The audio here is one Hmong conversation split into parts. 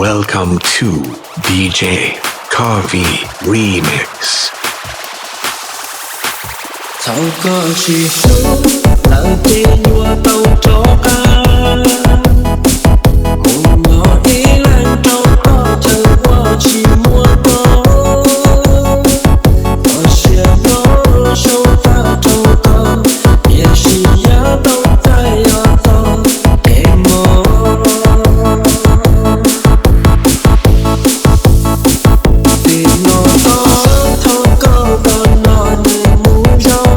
Welcome to D J Coffee Remix. Thaum koj tsis hlub lawm ces yuav tau rov qab mus nyob ib leeg rau koj chaw uas tsis muaj koj. Koj siab nyob zoo tag rau tod, tiam sis yav tau txais yog txoj kev mob. Tim no tod thov koj kom nws mus zoo,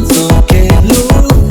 txoj kev hlub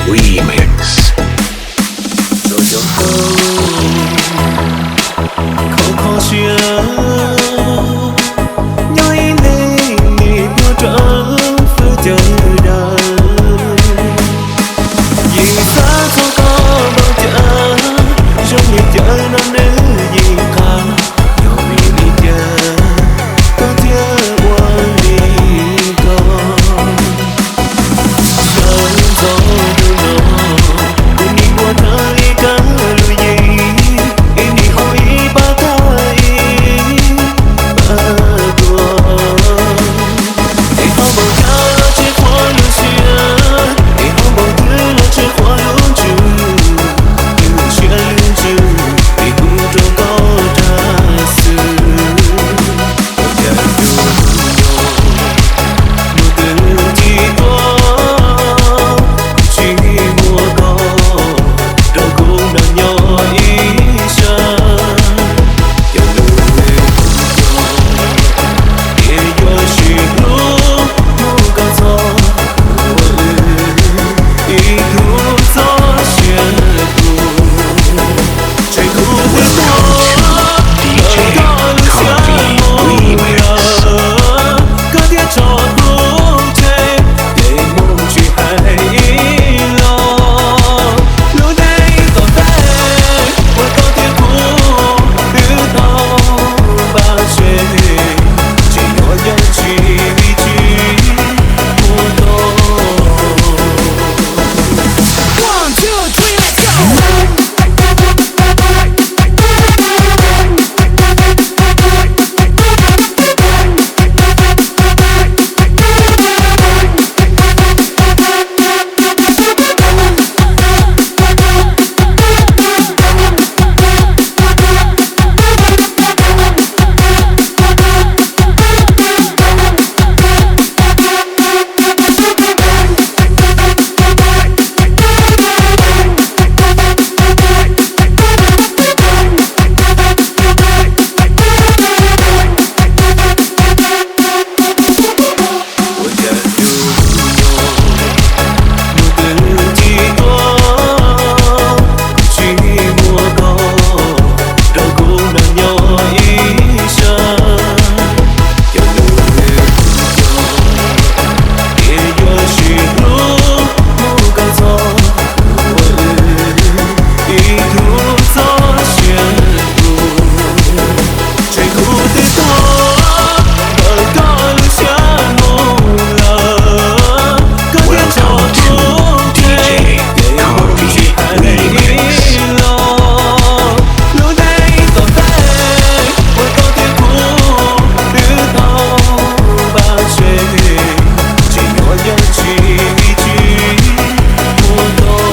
Remix. Rau cov koj khov kho siab, nyob ib leeg nim nyob rau fwj cawv daws. Yeej xav txog koj npaum cas, zoo li caij no nws yeej qab, yog vim li cas koj thiaj ua li ko. Sawv ntxov hnub no, kuv nim ua raws li koj lus yeej, ib nim haus ib pab tag ib pab tuaj. Es ho npaum cas los tsis qhuav lub siab, es ho npaum twg los tsis qhuav lub ntsws, lub siab lub ntsws, es kuv rau koj dag xwb. Ua cas yus yog mus twg tsis tuaj, tsis muaj koj rau kuv nrog nyob ib sab. Cov lus nws kuj yog, es yuav tsis hlub mus kom txog ua lwm ib tug txoj sia kuv. Tseg kuv twb tuag, koj lub siab mus lawm, koj thiaj tso kuv tseg, ces mus tsis hais ib los. Lub neej tom ntej uas koj thiab kuv twb tau npaj tseg, tsis yuav yeej tsis vim tsis mus tau. Ua cas yus yog mus twg tsis tuaj, tsis muaj koj rau kuv nrog nyob ib sab. Cov lus nws kuj yog, es yuav tsis hlub mus kom txog ua lwm ib tug txoj sia kuv. Tseg kuv twb tuag, koj lub siab mus lawm, koj thiaj tso kuv tseg, ces mus tsis hais ib los. Lub neej tom ntej uas koj thiab kuv twb tau npaj tseg, tsis yuav yeej tsis vim tsis mus tau.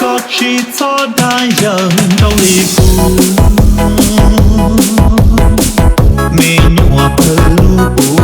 Koj tsis txhob dag yawg nraug li kuv, me nyuam pawg lug kuv